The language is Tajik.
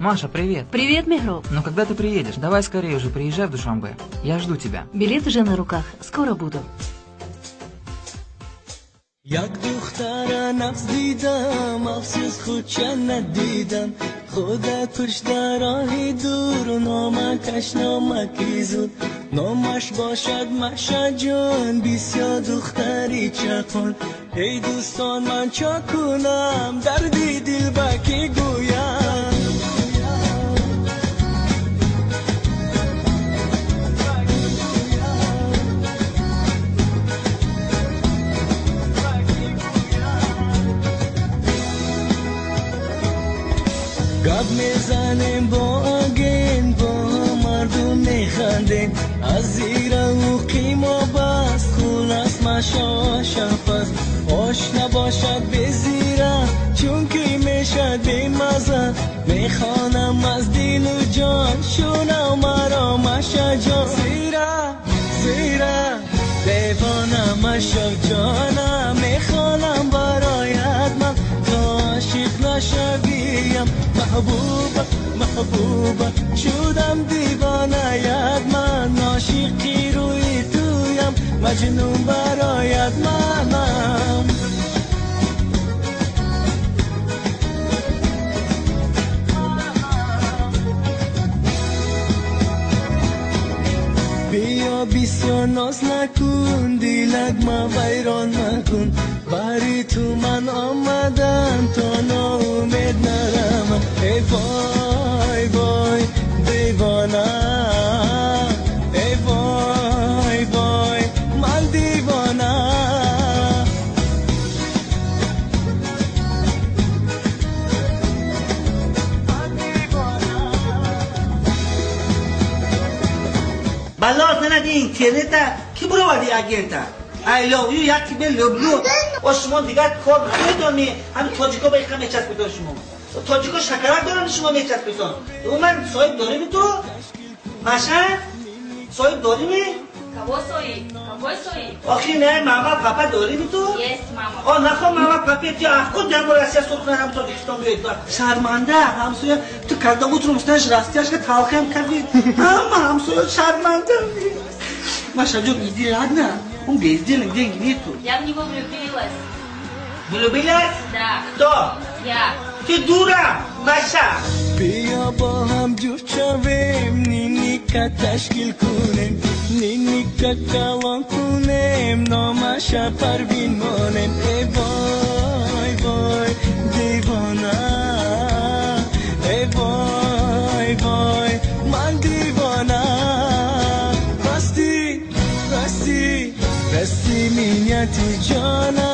Маша, привет. Привет, Мехроб. Ну когда ты приедешь? Давай скорее уже приезжай в Душанбе. Я жду тебя. Билет уже на руках. Скоро буду. Як духтара нафс дидам, афсӯс худча надидам. Худа кушта роҳи дур, номакаш номаки зуд. Номаш бошад Машаҷон, бисёр духтари чақон. Эй дӯстон, ман чо кунам, дарди дил ба кӣ гӯям? Гап мезанем бо аген, бо мардум механдем. Аз зираву қимо бас, хулас машошафаст. Ош набошад безира, чунки мешад бемаза. Мехонам аз дилу ҷон, шунав маро Машаҷон. Зира, зира, девона Машаҷона, мехонам бароят ман, то ошиқ нашавиям. Маҳбуба, маҳбуба, шудам девонаят ман, ошиқи рӯи туям, маҷнун бароят манам. Биё бисёр ноз накун, дилак ма вайрон макун. Бари ту ман омадам, то ноумед наравам. Эй вой, вой, девона, эй вой, вой, ман девона. Балло занади интернета, ки буровади агента? I love you, я тебе люблю. О шумо дигар кор намедонӣ, ҳамин тоҷико ба иқа мечаспитон шумо. Тоҷико шакарак доранд, шумо мечаспитон. Ман соҳиб дорими ту? Маша? Соҳиб дорими? Кого соҳиб? Какой соҳиб? Охи не, мама, папа дорими ту? Есть мама. О, нахо мама, папа, ти ахкод дар бо Россия сур кунад, ҳам Тоҷикистон биёед. Шарманда, ҳамсоя, ту когда утром встанешь, растяжка талхем кардӣ. Ҳама ҳамсоя шарманда. Маша, ҷон, иди, ладно? Он бездельник, деньги нету. Я в него влюбилась. Влюбилась? Да. Кто? Я. Ты дура, Маша. Биё бо ҳам ҷуфт шавем, ниника ташкил кунем, ниника калон кунем, номаша Парвин монем. Эй вой, вой, девона, эй вой, вой, ман девона. Прости, прости, прости меня, ты ҷона.